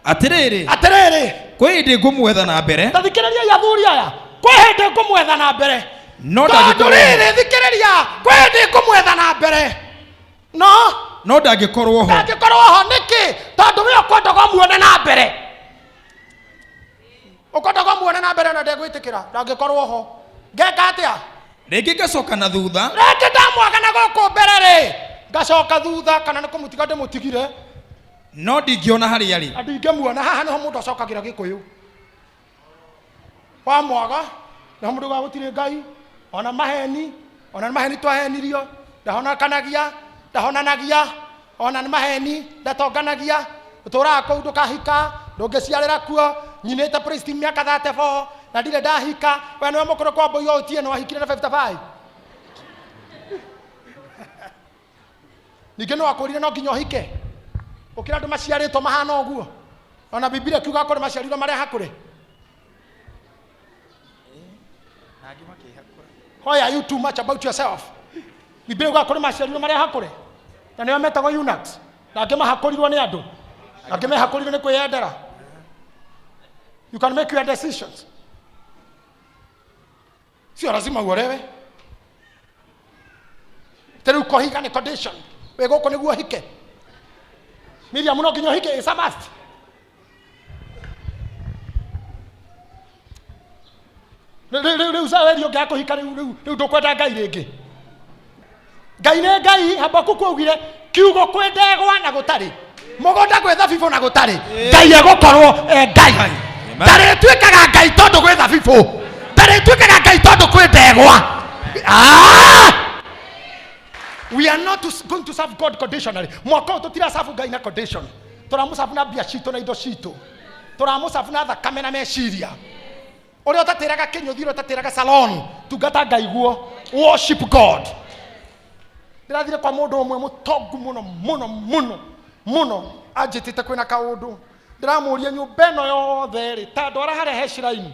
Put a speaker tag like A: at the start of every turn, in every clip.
A: Atĩrĩrĩ,
B: Atĩrĩrĩ,
A: kwĩ hĩndĩ ngũmwetha na mbere,
B: ta thikĩrĩriai athuri aya, kwĩ hĩndĩ ngũmwetha na mbere,
A: no
B: tondũ
A: ndangĩkorwo
B: rĩrĩ, thikĩrĩria, kwĩ hĩndĩ ngũmwetha na mbere, no
A: no ndangĩkorwo ho.
B: Ndangĩkorwo ho nĩkĩ? Tondũ we ũkwendaga ũmuone na mbere, ũkwendaga ũmuone na mbere, na ndegwĩtĩkĩra, ndangĩkorwo ho. Ngeka atĩa?
A: Rĩngĩ ngacoka na thutha,
B: Rĩngĩ ndamwaga na gũkũ mbere rĩ, ngacoka thutha, kana nĩ kũmũtiga ndĩmũtigire,
A: no ndingĩona harĩa arĩ.
B: Na ndingĩmuona. Haha nĩho mũndũ acokagĩra Gĩkũyũ wamwaga, nĩho mũndũ ugaga gũtirĩ Ngai, ona maheni, ona nĩ maheni twahenirio, ndahonokanagia, ndahonanagia, ona nĩ maheni, ndatonganagia, ũtũraga kũu, ndũkahika, ndũngĩciarĩra kuo, nyinĩte praise team mĩaka 34 na ndirĩ ndahika. We nĩwe mũkũrũ kwa mbũi o ũtie, wahikire na 55. Ningĩ no akũrire no nginya ũhike, gũkĩra andũ maciarĩtwo mahana ũguo. Ona Bibilia kiuga kũrĩ maciarirwo marĩa hakũrĩ. Why are you too much about yourself? Bibilia iugaga kũrĩ maciarirwo marĩa hakũrĩ, na nĩo metagwo eunuchs, na angĩ mahakũrirwo nĩ andũ, na angĩ mehakũrirwo nĩ kwĩyendera. You can make your decisions, sio lazima uolewe. Ta rĩu kũhiga nĩ condition, wĩ gũkũ nĩguo ũhike. Miriam, no nginya ũhike, is a must. Rĩu Samueli ũngĩaga kũhika, rĩu ndũkwenda Ngai rĩngĩ. Ngai nĩ Ngai. Habakuku augire kiugo kwĩ ndegwa na gũtarĩ mũgũnda, gwĩ thabibũ na gũtarĩ, Ngai egũkorwo e Ngai.
A: Amen.
B: Ndarĩtuĩkaga Ngai tondũ gwĩ thabibũ, ndarĩtuĩkaga Ngai tondũ kwĩ ndegwa. Ah! We are not going to serve God conditionally. Mwaka ũyũ tũtiracabu Ngai na condition, tũramũcabu na mbia citũ na indo citũ, tũramũcabu na thakame na meciria. Ũrĩa ũtatĩraga kĩnyũthi, ũrĩa ũtatĩraga salon, tungata Ngai guo, worship God. Ndĩrathire kwa mũndũ ũmwe mũtongu mũno mũno mũno mũno, anjĩtĩte kwĩna kaũndũ. Ndĩramũria, nyũmba ĩno yothe rĩ, ta ndwara harĩa he shrine.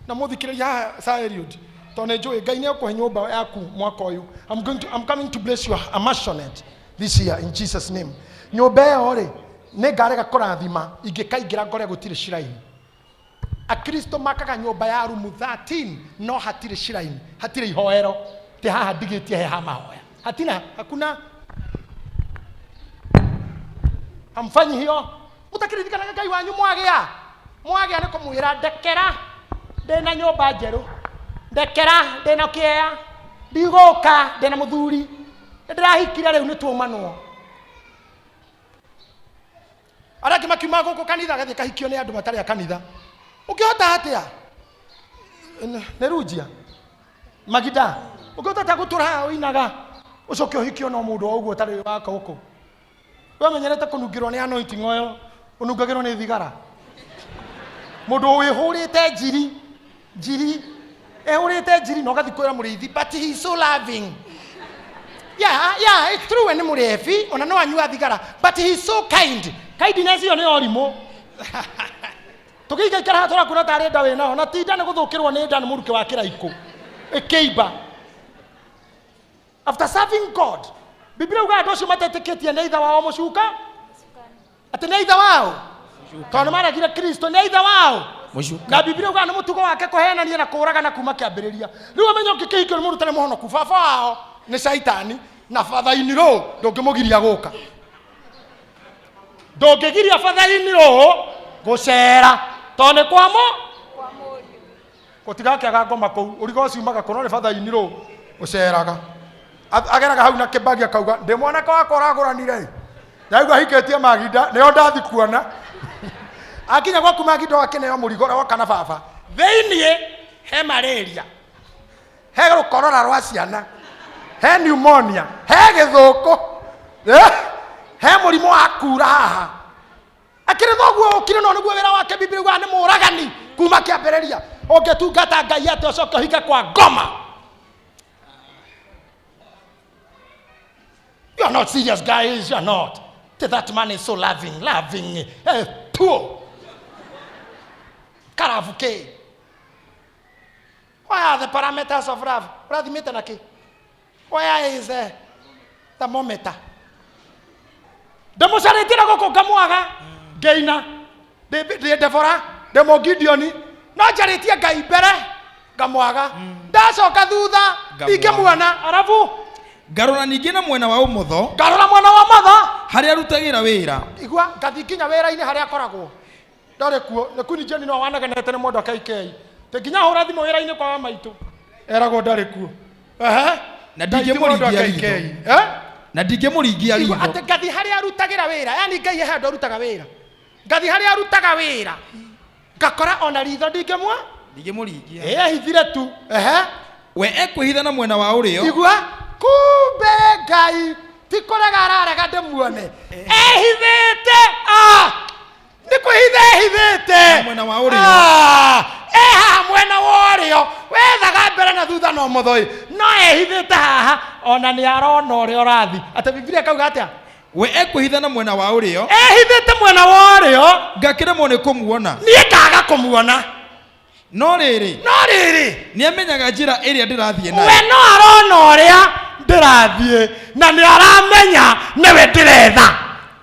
B: Na mũthikĩrĩria haha, Sir Eliud, tondũ nĩ njũĩ Ngai nĩ ekũhe nyũmba yaku mwaka ũyũ. I'm coming to bless your a maisonette this year in Jesus' name. Nyũmba ĩyo rĩ, nĩ ngarega kũrathima ingĩkaingĩra ngore gũtirĩ shrine? Akristo makaga nyũmba ya rumu 13 no hatirĩ shrine, hatirĩ ihoero, ti haha ndigĩtie he ha mahoya, hatina, hakuna, hamfanyi hiyo. Mũtakĩririkanaga Ngai wanyu mwagĩa, mwagĩa nĩ kũmwĩra, ndekera, ndĩna nyũmba njerũ, ndekera, ndĩna kĩea, ndigũka, ndĩna mũthuri, nĩndĩrahikire, rĩu nĩtuomanwo. Arĩa angĩ makiuma gũkũ kanitha, agathiĩ kahikio nĩ andũ matarĩ a kanitha. Ũngĩhota atĩa? Nĩ runjia magida, ũngĩhota atĩa gũtũra haha ũinaga, ũcoke ũhikio no mũndũ o ũguo ũtarĩ wa gũkũ? We menyerete kũnungĩrwo nĩ anointing oil, ũnungagĩrwo nĩ thigara. Mũndũ wĩhũrĩte njiri, njiri ehũrĩte njiri, na ũgathiĩ kwĩra mũrĩithi, "But he is so loving." Yeah, it's true, we nĩ mũrebi, ona no anyua thigara, but he is so kind. Kindness ĩyo nĩ ũrimũ. Tũkĩikaikara haha tũrakuona tarĩ nda wĩnayo, na ti nda, nĩ gũthũkĩrwo nĩ nda nĩ mũrukĩ wa kĩraikũ ĩkĩimba. After serving God, Biblia ugaga andũ acio matetĩkĩtie nĩ ithe wao mũcuka, atĩ nĩ ithe wao, tondũ nĩ maregire Kristo, nĩ ithe wao.
A: Mũcuka.
B: Na Biblia ugaga nĩ mũtugo wake kũhenania na kũũragana kuma kĩambĩrĩria. Rĩu amenye ũngĩkĩhikio nĩ mũndũ ũtarĩ mũhonoku, baba wao nĩ Caitani na bathaini rũ, ndũngĩmũgiria gũka, ndũngĩgiria bathaini rũ gũcera, tondũ nĩ kwamo gũtigakĩaga ngoma kũu. Ũrigo ũcio umaga kũ? No nĩ bathaini rũ ũceraga. Ageraga hau na kĩbagi, akauga, "Ndĩ mwanake wakwa ũragũranire, ndaigua hikĩtie Maginda, nĩo ndathi kuona." Akinya gwaku Maginda, ũgakĩneo mũrigo ũrĩa woka na baba. Thĩiniĩ he malaria, he rũkorora rwa ciana, he pneumonia, he gĩthũkũ, he mũrimũ wa kura haha. Akĩrĩ thoguo ũkire, no nĩguo wĩra wake. Biblia ugaga nĩ mũragani kuma kĩambĩrĩria. Ũngĩtungata Ngai atĩ ũcoke ũhike kwa ngoma? You are not serious, guys. You are not. That man is so loving, loving. Eh, poor. Karabu ke. Why are the parameters of love? Ũrathimĩte na kĩ? Where is the thermometer? Ndĩmũcarĩtie na gũkũ ngamwaga, ngĩina. Ndĩ Debora, ndĩ Mũgideoni, no njarĩtie Ngai mbere ngamwaga, ndacoka thutha
A: Ngamwaga.
B: ndingĩmuona. Arabu
A: Ngarora ningĩ na mwena wa ũmotho,
B: ngarora mwena wa motho,
A: harĩa arutagĩra wĩra.
B: Igua, ngathiĩ nginya wĩra-inĩ harĩa akoragwo, ndarĩ kuo. Nĩ kuni Jeni no wanagenete nĩ mwendwa KK tĩ nginya hũra thimũ wĩra-inĩ kwa wa maitũ, eragwo ndarĩ kuo. Ehe.
A: Na
B: Ngai ti mwendwa
A: ndingĩmũringia
B: KK.
A: ritho.
B: Eh?
A: Na ndingĩmũringia
B: Igua,
A: ritho.
B: atĩ ngathiĩ harĩa arutagĩra wĩra, yani Ngai he handũ arutaga wĩra, ngathiĩ harĩa arutaga wĩra ngakora ona ritho ndingĩmwa.
A: Ndingĩmũringia.
B: Ĩhithire tu. Ehe.
A: We ekwĩhitha na mwena wa ũrĩo.
B: Igua, kumbe Ngai ti kũrega ararega ndĩmuone, ehithĩte. Ah! Nĩ kwĩhitha ehithĩte.
A: Na mwena wa ũrĩo.
B: Ah! E haha mwena wa ũrĩo, wethaga mbere na thutha no mũthoi, no ehithĩte haha, ona nĩ arona ũrĩa ũrathi. Atĩ Bibilia kauga atĩa?
A: We ekwĩhitha na mwena wa ũrĩo.
B: Ehithĩte mwena wa ũrĩo.
A: Ngakĩremwo nĩ kũmuona.
B: Niĩ ngaga kũmuona.
A: No rĩrĩ,
B: no rĩrĩ,
A: nĩamenyaga njĩra ĩrĩa ndĩrathiĩ nayo.
B: We no arona ũrĩa ndĩrathiĩ na nĩ aramenya nĩwe ndĩretha.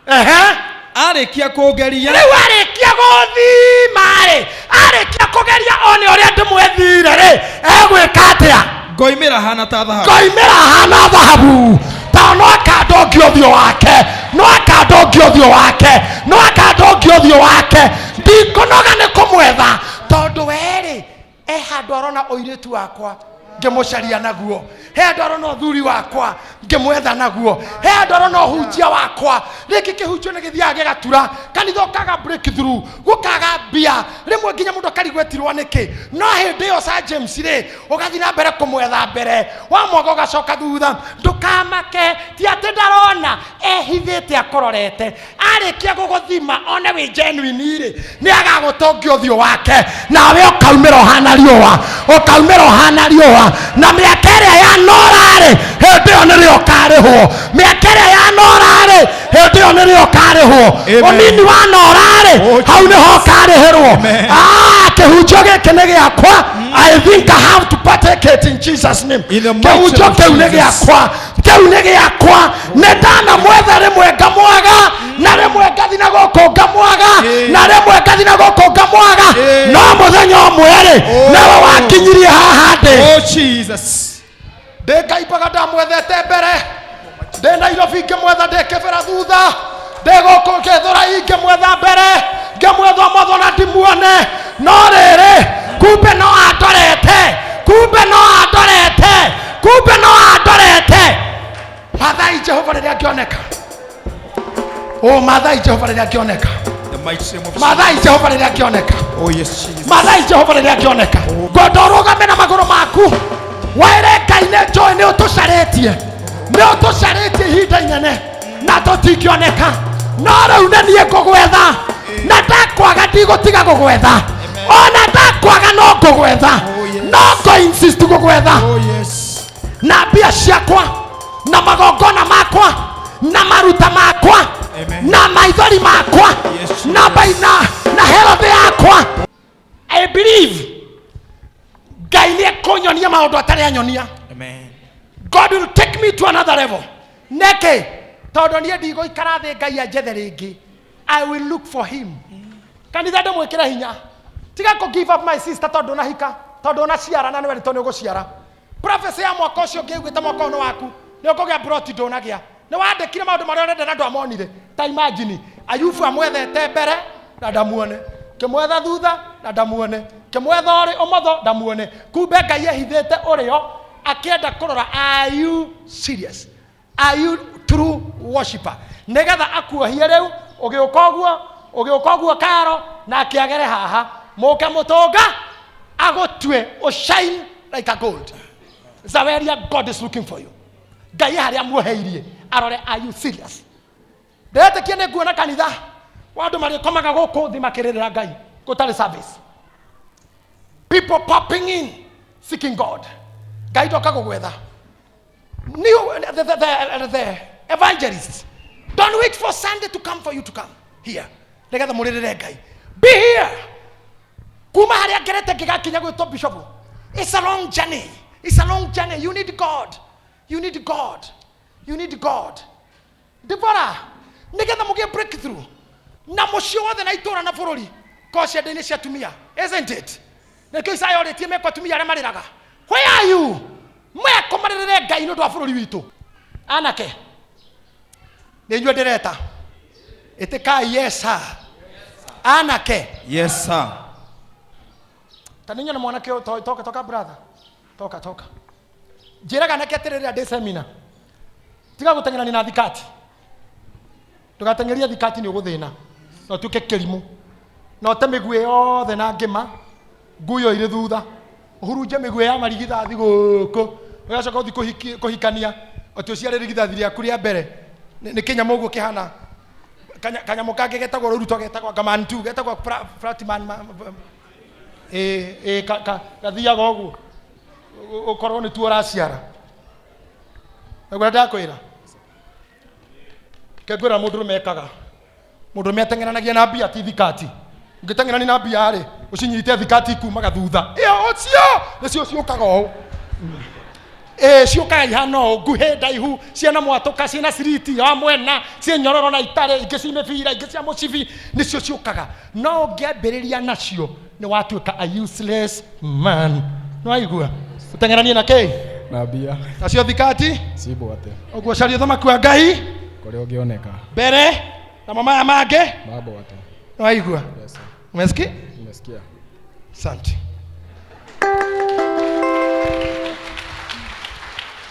B: Ehe.
A: Arĩkia kũngeria,
B: rĩu arĩkia gũthima rĩ, arĩkia kũgeria one ũrĩa ndĩmwethire rĩ, egwĩka atĩa?
A: Ngoimĩra hana ta thahabu.
B: Ngoimĩra hana thahabu, tondũ no akandongia ũthiũ wake, no akandongia ũthiũ wake, no akandongia ũthiũ wake. Ndikũnoga nĩ kũmwetha, tondũ werĩ e handũ arona ũirĩtu wakwa ngĩmũcaria naguo, he handũ arona ũthuri wakwa ngĩmwetha naguo, he handũ arona ũhunjia wakwa. Rĩngĩ kĩhunjio nĩ gĩthiaga gĩgatura kanitha, ũkaga breakthrough, gũkaga mbia, rĩmwe nginya mũndũ akarigwo etirwo nĩkĩ. No hĩndĩ ĩyo Sir James rĩ, ũgathiĩ na mbere kũmwetha mbere, wamwaga ũgacoka thutha. Ndũkamake, ti atĩ ndarona, ehithĩte akũrorete. Arĩkia gũgũthima one wĩ genuine rĩ, nĩ agagũtongia ũthiũ wake, nawe ũkaumĩra ũhana riũa, ũkaumĩra ũhana riũa. Na mĩaka ĩrĩa yanora rĩ, hĩndĩ ĩyo nĩrĩo ũkarĩhwo. Mĩaka ĩrĩa yanora rĩ, hĩndĩ ĩyo nĩrĩo ũkarĩhwo.
A: Amen.
B: Ũnini wanora rĩ,
A: Oh,
B: hau nĩho ũkarĩhĩrwo.
A: Amen.
B: Ah, kĩhunjio gĩkĩ nĩ gĩakwa. I think I have to partake it in Jesus' name.
A: In the mighty
B: Kĩhunjio
A: name of
B: kĩu nĩ
A: Jesus.
B: gĩakwa, kĩu nĩ gĩakwa. Nĩ ndanamwetha rĩmwe ngamwaga, na rĩmwe ngathi na gũkũ ngamwaga, na rĩmwe ngathi na gũkũ ngamwaga, no mũthenya ũmwe rĩ,
A: Oh.
B: nĩwe wakinyirie haha ndĩ.
A: Oh Jesus.
B: Ndĩ ngaimbaga ndamwethete mbere, ndĩ Nairobi ngĩmwetha, ndĩ Kĩbĩra thutha, ndĩ gũkũ Gĩthũrai ngĩmwetha mbere, ngĩmwetha ũmotho na ndimuone. No rĩrĩ, kumbe no andorete, kumbe no andorete, kumbe no andorete. Mathai Jehova rĩrĩa angĩoneka. O mathai Jehova rĩrĩa angĩoneka.
A: The mighty name of Jesus.
B: Mathai Jehova rĩrĩa angĩoneka.
A: Oh yes, Jesus.
B: Mathai Jehova rĩrĩa angĩoneka. Ngwenda ũrũgame na magũrũ maku, wĩre Ngai nĩ njũĩ nĩ ũtũcarĩtie, nĩ ũtũcarĩtie ihinda inene na tũtingĩoneka, no rĩu nĩ niĩ ngũgwetha, na ndakwaga ndigũtiga gũgwetha, ona ndakwaga no ngũgwetha.
A: Oh, yes.
B: No ngũ insist gũgwetha.
A: Oh yes.
B: Na mbia ciakwa na magongona makwa na maruta makwa,
A: Amen.
B: na maithori makwa,
A: Yes,
B: na baina na herode yakwa. I believe Ngai nĩ ekũnyonia maũndũ atarĩ anyonia.
A: Amen.
B: God will take me to another level. Nĩkĩ? Tondũ niĩ ndigũikara thĩ Ngai anjethe rĩngĩ. I will look for him. Kanitha, ndĩmwĩkĩre hinya, tiga kũ give up, my sister, tondũ ũnahika, tondũ ũnaciara na nĩwerĩtwo nĩ ũgũciara. Prophecy ya mwaka ũcio ũngĩ ĩugĩte mwaka ũyũ nĩ waku, nĩ ũkũgĩa broti, ndũnagĩa. Nĩ wandĩkire maũndũ marĩa ũrenda na ndwamonire. Ta imagine Ayubu amwethete mbere na ndamuone, kĩmwetha thutha na ndamuone, kĩmwetha ũrĩ ũmotho ndamuone. Kumbe Ngai ehithĩte ũrĩo akĩenda kũrora, are you serious, are you true worshipper, nĩgetha akuohie rĩu ũgĩũka ũguo, ũgĩũka ũguo karo na akĩagere haha mũke mũtũnga agũtue ũshine like a gold. Zaweria, God is looking for you. Ngai harĩa muoheirie arore, are you serious? Ndetĩkia nĩ nguona kanitha wa andũ marĩkomaga gũkũ thĩ makĩrĩrĩra Ngai gũtarĩ service, people popping in seeking God. Ngai ndoka gũgwetha. New, the evangelists, don't wait for Sunday to come for you to come here nĩgetha mũrĩrĩre Ngai. Be here. Kuma harĩa ngerete ngĩgakinya gwĩtwo bishop, it's a long journey, it's a long journey. You need God, you need God, you need God. Debora, nĩgetha mũgĩe breakthrough. Na mũciĩ wothe na itũra na bũrũri ko ciande-inĩ cia atumia, isn't it? Nĩkĩo Isaya orĩtie meko atumia arĩa marĩraga, where are you? Meko marĩrĩre Ngai nĩ ũndũ wa bũrũri witũ. Anake, nĩ inyuĩ ndĩreta, ĩtĩkai yes sir. Anake.
A: Yes, sir.
B: Ta nĩ nyone mwanake ũyũ, toka toka brother, toka toka. Njĩraga anake atĩrĩ rĩrĩa ndĩ seminar, tiga gũteng'erania na thikati, ndũgateng'erie thikati nĩ ũgũthĩna na ũtuĩke kĩrimũ na ũte mĩguĩ yothe na ngĩma nguyo irĩ thutha, ũhurunje mĩguĩ ya marigithathi gũkũ, ũgacoka ũthiĩ kũhikania atĩ ũciare irigithathi rĩaku rĩa mbere nĩ kĩnyamũ ũguo kĩhana kanyamũ kangĩ getagwo rũruto, getagwo gamantu, getagwo flatman gathiaga ũguo ũkorwo nĩ tuo ũraciara. Naguo ndakwĩra kengwĩra mũndũrũme ekaga, mũndũrũme ateng'eranagia na mbia ti thikati. Ũngĩteng'erania na mbia rĩ, ũcinyite thikati ikumaga thutha, ĩyo ũcio nĩcio ciũkaga ũũ, ĩĩ ciũkaga ihana ũũ, nguhĩ ndaihu, ciĩna mwatũka, ciĩna ciriti wa mwena, ciĩ nyororo na itarĩ, ingĩ ci mĩbira, ingĩ cia mũcibi, nĩcio ciũkaga. No ũngĩambĩrĩria nacio nĩ watuĩka a useless man. Nĩ waigua? Ũteng'eranie na kĩ?
C: Na mbia.
B: Nacio thikati
C: cibwate.
B: Ũguo caria ũthamaki wa Ngai
C: kũrĩa ũngĩoneka
B: mbere, namo maya mangĩ
C: mabwate.
B: Nĩ waigua?
C: Yes, sir.
B: Umesikia?
C: Nimesikia.
B: Asante.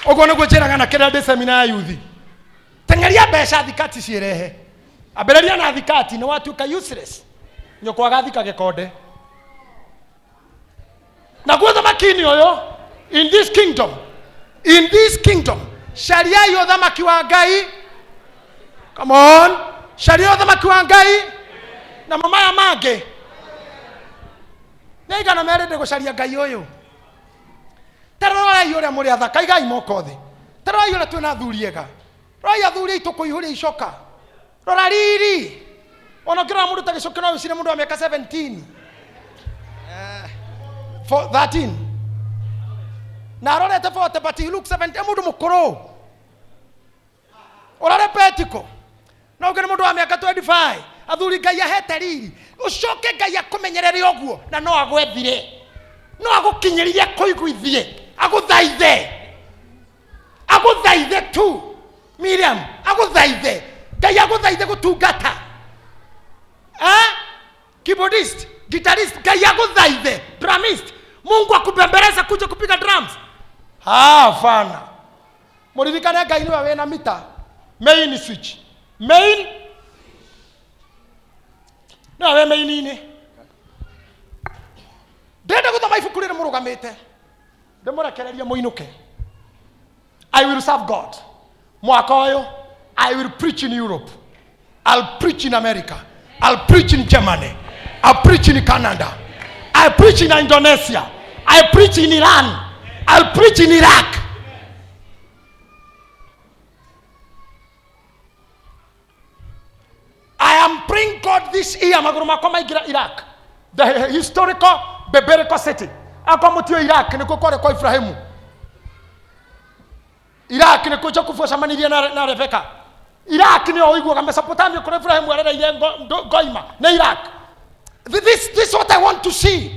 B: Ũguo nĩguo njĩraga na kĩrĩa ndĩ semina ya yuthi, teng'eria mbeca thikati ciĩrehe, ambĩrĩria na thikati nĩ watuĩka useless, nyũkwa agathika gĩkonde. Naguo thamaki-inĩ ũyũ, in this kingdom, in this kingdom, cariai ũthamaki wa Ngai. Come on, caria ũthamaki wa Ngai namo maya mangĩ nĩ aigana merĩndĩ gũcaria Ngai ũyũ. Tarorai ũrĩa mũrĩ athaka, igai moko thĩ. Tarorai ũrĩa twĩna athuri ega, rorai athuri aitũ kũihũria icoka, rora riri. Ona ũngĩrora mũndũ ta gĩcoke no wĩcire mũndũ wa mĩaka 17, 13 na arorete 40, but he looks 70. Mũndũ mũkũrũ ũrore petiko no ũngĩ nĩ mũndũ wa mĩaka 25. Athuri Ngai ahete riri, ũcoke Ngai akũmenyerere ũguo, na no agwethire, no agũkinyĩrire, akũiguithie, agũthaithe, agũthaithe tu. Miriam, agũthaithe, Ngai agũthaithe gũtungata, eh? Keyboardist, guitarist, Ngai agũthaithe, drummist, Mungu akubembeleza kuja kupiga drums. Hapana, mũririkane Ngai nĩwe wĩna mita, main switch, main nĩwe wĩ main-inĩ. Ndĩrenda gũthoma ibuku rĩrĩ mũrũgamĩte, ndĩmũrekererie mũinũke. I will serve God mwaka ũyũ. I will preach in Europe, I'll preach in America, I'll preach in Germany, I'll preach in Canada, I preach in Indonesia, I preach in Iran, I'll preach in Iraq. I am praying God this year magũrũ makwa maingĩra Iraq, the historical biblical city. Akwa mũtio Iraq nĩkuo kwarĩ kwa Ibrahimu. Iraq nĩkuo Jakubu acemanirie na Rebeka. Iraq nĩyo ũiguaga Mesopotamia kũrĩa Ibrahimu arereire ngoima nĩ Iraq. This is what I want to see.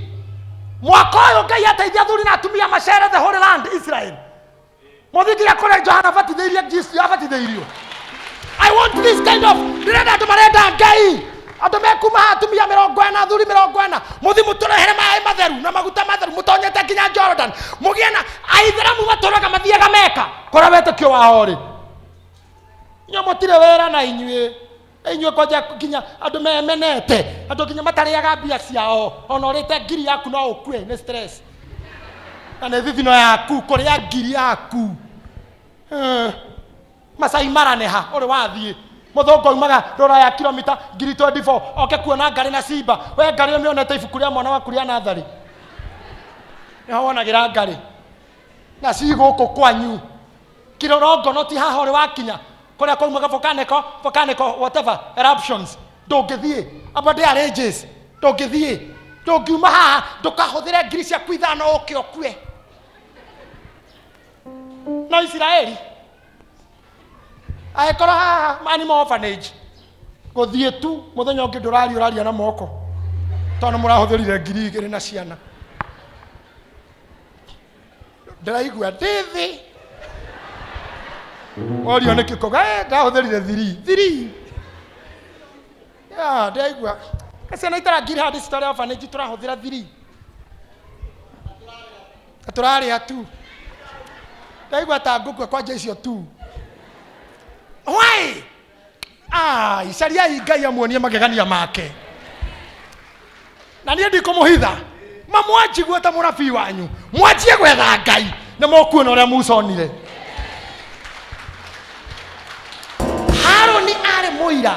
B: Mwaka ũyũ Ngai ateithia athuri na atumia macere the Holy Land Israel. Mũthinginya kũrĩa Johana abatithĩirie, Jesu abatithĩirio. I want this kind of, ndĩrenda andũ marenda Ngai, andũ mekuma haha, atumia 40, athuri 40, mũthi mũtũrehere maĩ matheru na maguta matheru, mũtonyete nginya Jordan, mũgĩe na aithĩramu matũraga mathiaga Meka kũrĩa wĩtĩkio wao ũrĩ. Inyuĩ mũtirĩ wĩra na inyuĩ, inyuĩ kwanja nginya andũ memenete, andũ nginya matarĩaga mbia ciao, ona ũrĩte ngiri yaku no ũkue nĩ stress na nĩ thithino yaku kũrĩa ngiri yaku. Masai Mara nĩ ha ũrĩ wathiĩ? Mũthũngũ aumaga rũraya kilomita ngiri 24 oke kuona ngarĩ na simba. We ngarĩ ũmĩonete ibuku rĩa mwana waku rĩa natharĩ, nĩho wonagĩra ngarĩ na ci gũkũ kwanyu kirorongo ti haha ũrĩ wakinya kũrĩa kwaumaga volcanic whatever eruptions, ndũngĩthiĩ Aberdare Ranges, ndũngĩthiĩ, ndũngiuma haha, ndũkahũthĩre ngiri ciaku 5 ũke ũkue. No Isiraeli angĩkorwo haha animal orphanage Gũthiĩ tu mũthenya ũngĩ ndũraria, ũraria na moko tondũ mũrahũthĩrire 2000 na ciana. Ndĩraigua ndĩ thĩ. Worio nĩkĩ ũkauga, "Eh, ndahũthĩrire thiri thiri." Ya, ndĩraigua ciana itarangiri haha ndĩcitware orphanage, tũrahũthĩra thiri na tũrarĩa tu. Ndaigua ta ngũkua kwanja icio tu. Why? Ah, icariai Ngai amuonie magegania make. Na niĩ ndikũmũhitha, mamwanjigua ta mũnabii wanyu, mwanjie gwetha Ngai na mokuona ũrĩa Musa onire. Harũni arĩ mũira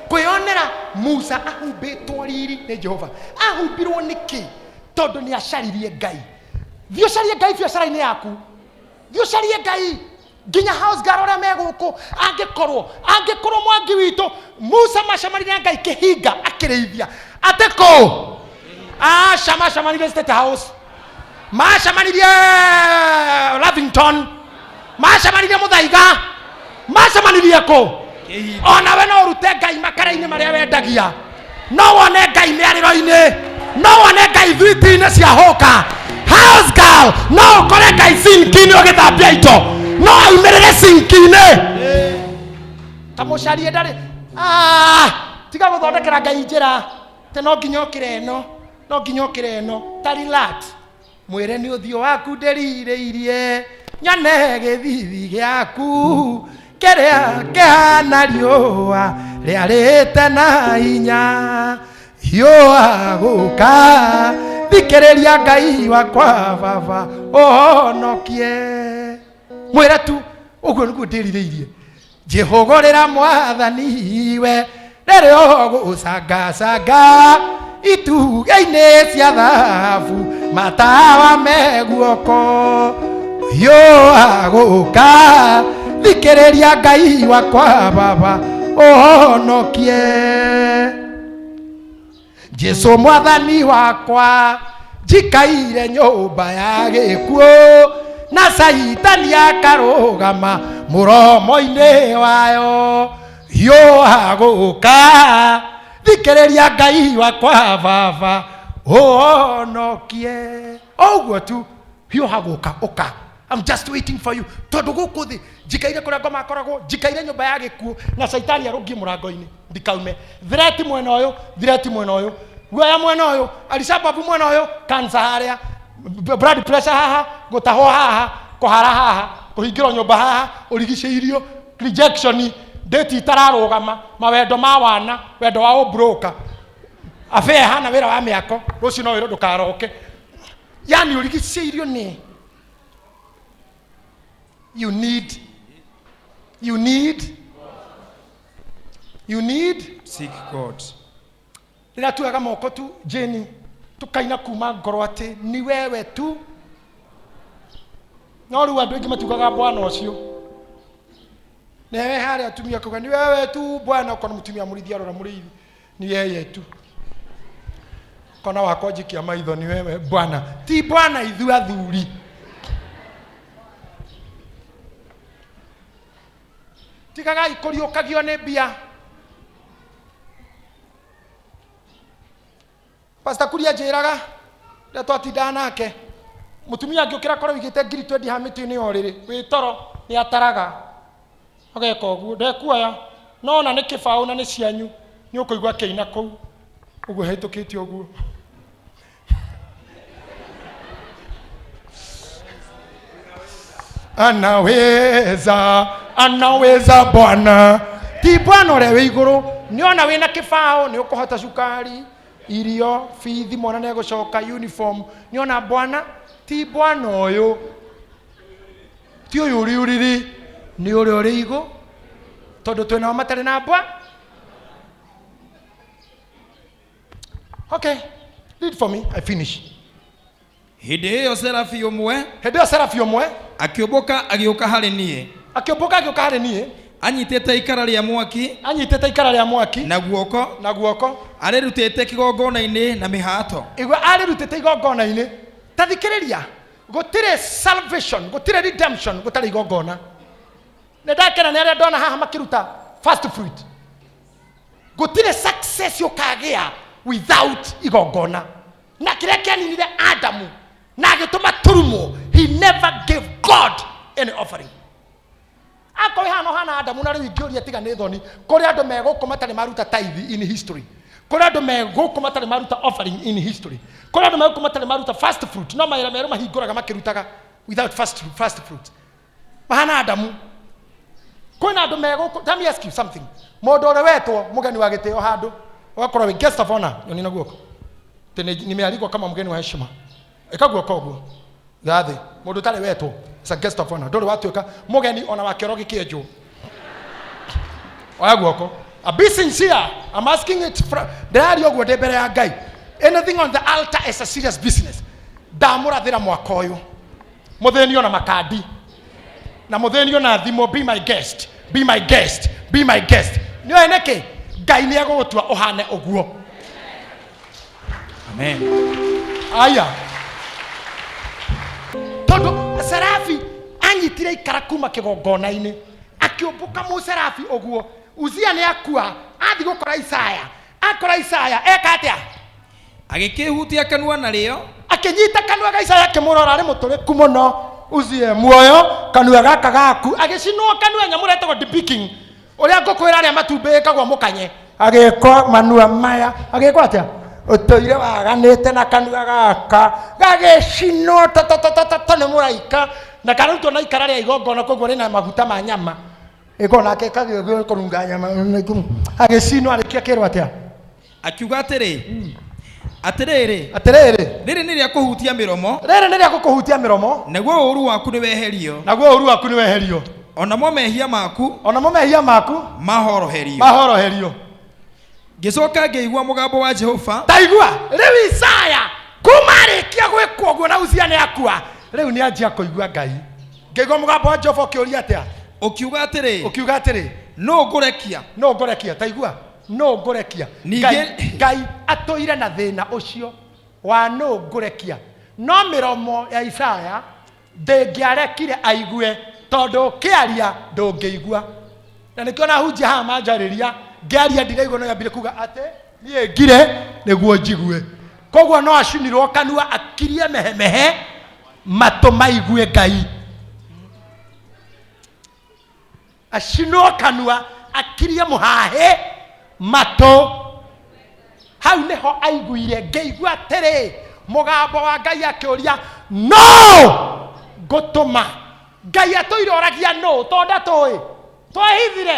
B: kwĩonera Musa ahumbĩtwo riri nĩ Jehova. Ahumbirwo nĩkĩ? Tondũ nĩ acaririe Ngai. Thiĩ ũcarie Ngai biacara-inĩ yaku, thiĩ ũcarie Ngai nginya house girl ũrĩa me gũkũ. Angĩkorwo mwangi witũ Musa macemanirie na Ngai kĩhinga akĩrĩithia atĩ kũ? Aca, macemanirie State House, macemanirie Lavington, macemanirie Mũthaiga, macemanirie kũ? Onawe no ũrute Ngai makara-inĩ marĩa wendagia, no wone Ngai mĩarĩro-inĩ, no wone Ngai thwiti-inĩ cia hũka. House girl, no ũkore Ngai sinki-inĩ ũgĩthambia indo, no aumĩrĩre sinki-inĩ. Ta mũcarie ndarĩ. Ah, tiga gũthondekera Ngai njĩra te no nginya ũkĩre ĩno, no nginya ũkĩre ĩno. Ta relax, mwĩre nĩ ũthiũ waku ndĩrirĩirie, nyone gĩthithi gĩaku kĩrĩa kĩhana riũa rĩarĩte na hinya. Hiũha gũka, thikĩrĩria Ngai wakwa baba ũhonokie. Mwĩre tu ũguo nĩguo ndĩrirĩirie. Njĩhũgũrĩra mwathani we rĩrĩa ũgũcangacanga itugĩ-inĩ cia thahabu, matawa me guoko. Hiũha gũka, thikĩrĩria Ngai wakwa baba ũhonokie. Jesu mwathani wakwa, njikaire nyũmba ya gĩkuũ na Caitani akarũgama mũromo-inĩ wayo. Hiũha gũka, thikĩrĩria Ngai wakwa baba ũhonokie. Ũguo tu, hiũha gũka, ũka. I'm just waiting for you. Tondũ gũkũ thĩ njikaire kũrĩa ngoma akoragwo, njikaire nyũmba ya gĩkuũ na Caitani arũngiĩ mũrango-inĩ ndikaume. Threat mwena ũyũ, threat mwena ũyũ, guoya mwena ũyũ, Alishababu mwena ũyũ, cancer harĩa, blood pressure haha, gũtahwo haha, kũhara haha, kũhingĩrwo nyũmba haha, ũrigicĩirio, rejection, date itararũgama, mawendo ma wana, wendo wa ũbroka, affair hana wĩra wa mĩako, rũciũ no wĩrwo ndũkaroke. Yani ũrigicĩirio nĩ you need, you need, you need
A: Seek God.
B: Rĩrĩa tuoyaga moko tu Jane, tukaina kuma ngoro atĩ ni wewe tu. No rĩu andũ aingĩ matiugaga bwana ũcio newe harĩa atumia kuga ni wewe tu bwana, ũkona mũtumia mũrĩithi arora mũrĩithi ni yeye tu, kona wakwa njikia maitho ni wewe bwana, ti bwana ithuĩ athuri. Tigagai kũriũkagio nĩ mbia. Pastor Kuria njĩraga rĩrĩa twatindaga nake, mũtumia angĩũkĩra korwo wĩigĩte ngiri twendi haha mĩtĩ-inĩ ya ũrĩrĩ wĩ toro, nĩ ataraga ageka ũguo, ndekuoya no ona nĩ kĩbaũ na nĩ cianyu, nĩ ũkũigua akĩina kũu ũguo hetũkĩte ũguo. Anaweza, anaweza Bwana. Ti Bwana ũrĩa wĩ igũrũ, nĩ ona wĩna kĩbaũ nĩ ũkũhota cukari, irio, bithi, mwana nĩ egũcoka, uniform. Nĩ ona Bwana, ti Bwana ũyũ, ti ũyũ ũrĩ ũrĩrĩ, nĩ ũrĩa ũrĩ igũ, tondũ twĩnao matarĩ na mbwa. Okay, read for me, I finish.
A: Hĩndĩ ĩyo serafi ũmwe
B: Hĩndĩ ĩyo serafi ũmwe
A: akĩũmbũka agĩũka harĩ niĩ,
B: akĩũmbũka agĩũka harĩ niĩ,
A: anyitĩte ikara rĩa mwaki
B: anyitĩte ikara rĩa mwaki
A: na guoko,
B: na guoko,
A: arĩrutĩte kĩgongona-inĩ na mĩhato.
B: Igua, arĩrutĩte igongona-inĩ. Ta thikĩrĩria, gũtirĩ salvation, gũtirĩ redemption gũtarĩ igongona. Nĩ ndakena nĩ arĩa ndona haha makĩruta first fruit. Gũtirĩ success ũkagĩa without igongona. Na kĩrĩa kĩaninire Adamu na agĩtũma turumwo, he never gave God any offering. Akorwo hana hana Adamu na rĩu ingĩũria tiga nĩ thoni, kũrĩ andũ me gũkũ matarĩ maruta tithe in history, kũrĩ andũ me gũkũ matarĩ maruta offering in history, kũrĩ andũ me gũkũ matarĩ maruta first fruit, no mawĩra merũ mahingũraga makĩrutaga without first fruit. Mahana Adamu. Kwĩna andũ me gũkũ, let me ask you something. Mũndũ ũrĩa wetwo mũgeni wa gĩtĩo handũ, ũgakorwo wĩ guest of honor, nyoni na guoko. Tene nimealikwa kama mgeni wa heshima. Ĩka guoko ũguo. Gathĩ, mũndũ ũtarĩ wetwo, is a guest of honor. Ndũrĩ watuĩka mũgeni ona wa kĩoro gĩkĩenjwo. Oya guoko. Be sincere. I'm asking it from ndĩraria ũguo ndĩ mbere ya Ngai. Anything on the altar is a serious business. Ndamũrathĩra mwaka ũyũ. Mũthĩnio na makandi. Na mũthĩnio na thimũ, be my guest, be my guest, be my guest. Nĩ ũĩ nĩkĩ? Ngai nĩ egũgũtua ũhane ũguo.
A: Amen.
B: Aya. Tondũ Serafi anyitire ikara kuma kĩgongona-inĩ, akĩũmbũka mũserafi ũguo. Uzia nĩ akua, athiĩ gũkora Isaya. Akora Isaya, eka atĩa?
A: Agĩkĩhutia kanua narĩo.
B: Akĩnyita kanua ga Isaya akĩmũrora arĩ mũtũrĩku mũno. Uzie muoyo kanua gaka gaku. Agĩcinwo kanua nyamũ ĩrĩa ĩtagwo debeaking. Ũrĩa ngũkwĩra arĩa matumbĩ ĩkagwo mũkanye. Agĩkwo manua maya. Agĩkwo atĩa? Ũtũire waganĩte na kanua gaka. Gagĩcinwo ta ta ta ta ta ta nĩ mũraika. Na karutwo na ikara rĩa igongona koguo rĩna maguta ma nyama. Ĩko nake kagĩũgĩ kũrunga nyama. Agĩcinwo arĩkia kĩrwo atĩa?
A: Akiuga atĩrĩ, atĩrĩrĩ,
B: Atĩrĩrĩ,
A: rĩrĩ nĩ rĩa kũhutia mĩromo,
B: rĩrĩ nĩ rĩa gũkũhutia mĩromo,
A: naguo ũũru waku nĩ weherio,
B: naguo ũũru waku nĩ weherio,
A: onamo mehia maku
B: onamo mehia maku
A: mahoroherio.
B: mahoroherio.
A: Ngĩcoka ngĩigua mũgambo wa Jehova.
B: Taigua rĩu Isaya kuma arĩkia gwĩkwo ũguo na Uzia nĩ akua, rĩu nĩ anjia kũigua Ngai. Ngĩigua mũgambo wa Jehova ũkĩũria atĩa?
A: Ũkiuga atĩrĩ,
B: Ũkiuga atĩrĩ,
A: nũ ngũrekia?
B: Nũ ngũrekia? Taigua, nũ ngũrekia?
A: Ningĩ-
B: Ngai atũire na thĩna ũcio wa nũ ngũrekia. No mĩromo ya Isaya ndĩngĩarekire aigue, tondũ ũkĩaria ndũngĩigua. Na nĩkĩo na hunjia haha manjarĩria, ngĩaria ndiraigua no yambire kuga atĩ niĩ ngire nĩguo njigue. Koguo no acinirwo kanua akirie mehemehe matũ maigue Ngai. Acinwo kanua akirie mũhahĩ matũ. Hau nĩho aiguire, ngĩigua atĩrĩ mũgambo wa Ngai akĩũria no ngũtũma. Ngai atũire oragia no tondũ ndatũĩ. Twehithire,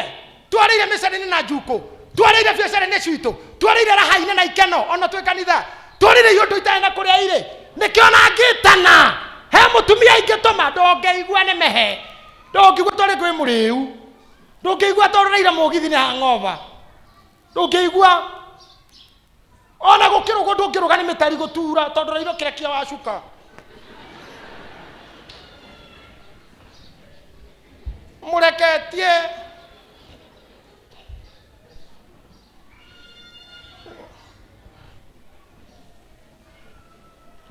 B: twarĩire mĩcene-inĩ na njukũ, twarĩire biacara-inĩ citũ, twarĩire raha-inĩ na ikeno ona twĩ kanitha, twarĩire iũndũ itarĩ na kũrĩa irĩ. Nĩkĩo na ngĩtana he mũtumia ingĩtũma ndũngĩigua nĩ mehe, ndũngĩigua tondũ kwĩ mũrĩu, ndũngĩigua tondũ ũraire mũgithi nĩ hangover, ndũngĩigua ona gũkĩrũgwo ndũngĩrũga nĩ mĩtari gũtura tondũ ũraire ũkĩrekia wa cuka. Mũreketie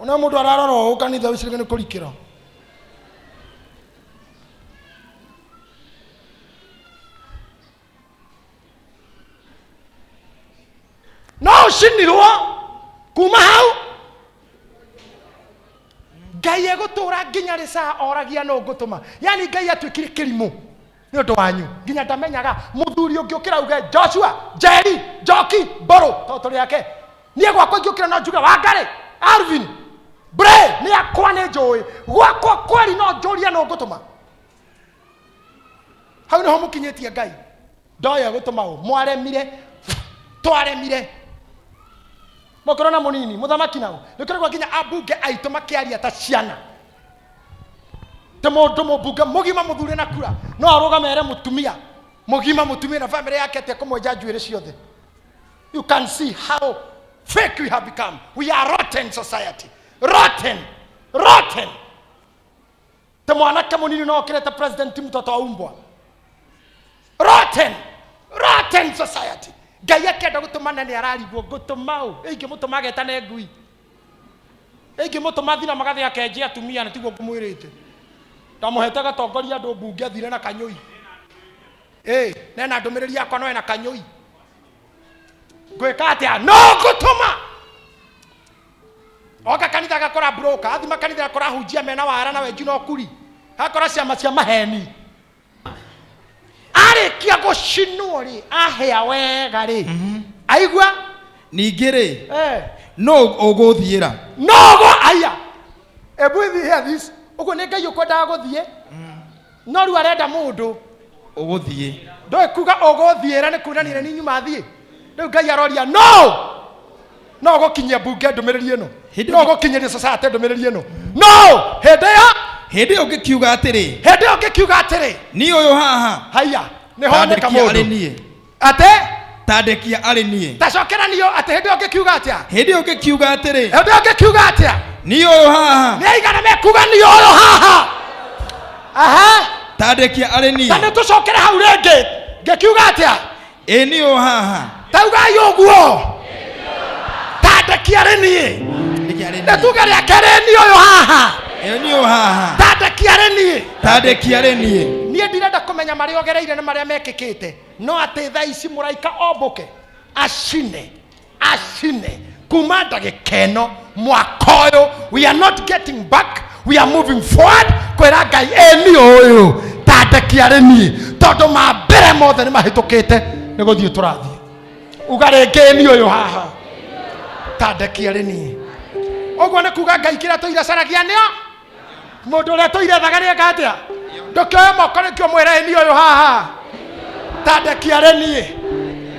B: ona mũndũ ararora ũũ kanitha ũcio nĩ kũrikĩra. No ũcinirwo kuma hau. Ngai egũtũra nginya rĩ saa oragia no ngũtũma. Yani Ngai atuĩkire kĩrimũ nĩ ũndũ wanyu nginya ndamenyaga mũthuri ũngĩũkĩra uge Joshua, Jerry, Njoki, Mbũrũ tondũ tũrĩ ake. Niĩ gwakwa ingĩũkĩra no njuge Wangari, Alvin, Bre nĩ akwa nĩ njũĩ gwakwa kweri no njũrie no ngũtũma. Hau nĩho mũkinyĩtie Ngai. Ndoĩ egũtũma ũ. Mwaremire, twaremire. Mũkĩrona mũnini mũthamaki nao nĩkĩrĩgwa nginya ambunge aitũ makĩaria ta ciana. Te mũndũ mũmbunge mũgima mũthure na kura no arũgame ere mũtumia mũgima mũtumia na family yake atĩ ekũmwenja njuĩrĩ ciothe. You can see how fake we have become. We are rotten society. Rotten. Rotten. Te mwanake mũnini no okĩrĩte president mtoto wa umbwa. Rotten. Rotten society. Ngai akĩenda gũtũmana nĩ ararigwo ngũtũma ũ? Ingĩmũtũma agetane ngui. Ingĩmũtũma thina magathĩ akenje atumia na tiguo ngũmwĩrĩte. Ndamũhete gatongoria andũ mbunge athire na kanyũi. Nena ndũmĩrĩri yakwa no ena kanyũi. Ngwĩka atĩa? No ngũtũma. Oka kanitha agakora broker, athi makanitha agakora hunjia mena wara na wenji na ũkuri, agakora ciama cia maheni. Arĩkia gũcinwo rĩ, ahĩa wega rĩ, aigua
A: Ningĩ rĩ,
B: eh.
A: no ũgũthiĩra?
B: Nogo aya, ebu hear this. Ũguo nĩ Ngai ũkwendaga gũthiĩ, no rĩu arenda mũndũ
A: ũgũthiĩ.
B: Ndũĩ kuga ũgũthiĩra nĩ kuonania nĩ nyuma thiĩ. Rĩu Ngai aroria no no gũkinyia mbunge ndũmĩrĩri ĩno,
A: Hĩndĩ
B: no gũkinyĩria society ndũmĩrĩri ĩno, no hĩndĩ ĩyo
A: Hĩndĩ ĩyo ngĩkiuga atĩrĩ,
B: hĩndĩ ĩyo ngĩkiuga atĩrĩ,
A: niĩ ũyũ haha,
B: haiya, nĩ honeka
A: tandekia arĩ
B: mũndũ
A: niĩ.
B: Atĩ
A: Tandekia arĩ niĩ.
B: Tacokeranio atĩ hĩndĩ ĩyo ngĩkiuga atĩa?
A: Hĩndĩ ĩyo ngĩkiuga atĩrĩ,
B: Hĩndĩ ĩyo ngĩkiuga atĩa?
A: Niĩ ũyũ haha,
B: Nĩ aigana mekuga niĩ ũyũ haha? Aha.
A: Tandekia arĩ
B: Ta nĩ
A: niĩ.
B: tũcokere hau rĩngĩ, ngĩkiuga atĩa?
A: Ĩ niĩ ũyũ haha.
B: Taugai ũguo, tandekia rĩ niĩ.
A: Ndekia arĩ
B: Nĩ
A: niĩ.
B: tuge rĩa kerĩ, niĩ ũyũ haha.
A: Ĩ niĩ ũyũ haha,
B: Tandekia rĩ niĩ.
A: Tandekia arĩ niĩ.
B: Niĩ ndirenda kũmenya marĩa ũgereire na marĩa mekĩkĩte, no atĩ thaa ici mũraika ombũke acine acine kuma ndagĩka ĩno mwaka ũyũ. We are not getting back, we are moving forward. Kwĩra Ngai, ĩ niĩ ũyũ, tandekia rĩ niĩ, tondũ ma mbere mothe nĩ mahĩtũkĩte, nĩ gũthiĩ tũrathiĩ. Uga rĩngĩ, ĩ niĩ ũyũ haha, tandekia rĩ niĩ. Ũguo nĩ kuga Ngai kĩrĩa tũire caragia nĩo mũndũ ũrĩa tũire thaga nĩeka atĩa? Ndũkĩoe moko nĩkĩo mwĩre, ĩ niĩ ũyũ haha, tandekia rĩ niĩ.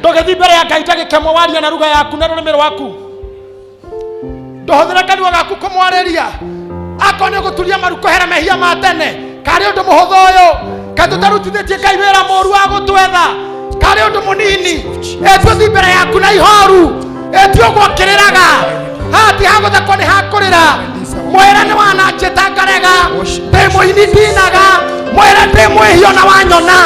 B: Ndũgĩthiĩ mbere ya Ngai ndagĩka ĩmwe waria na ruga yaku na rũrĩmĩ rwaku. Ndũhũthĩre kanua gaku kũmwarĩria. Akorwo nĩ ũgũturia maru kũhera mehia ma tene, karĩ ũndũ mũhũthũ ũyũ? Kaĩ tũtarutithĩtie Ngai wĩra mũru wa gũtwetha? Karĩ ũndũ mũnini? Ĩtũthi mbere yaku na ihoru, ĩti ũguo kĩrĩraga. Haha ti hagũthekwo, nĩ hakũrĩra. Mwĩre nĩ wananjĩta ngarega, ndĩ mũini ndinaga. Mwĩre ndĩ mwĩhio na wanyona.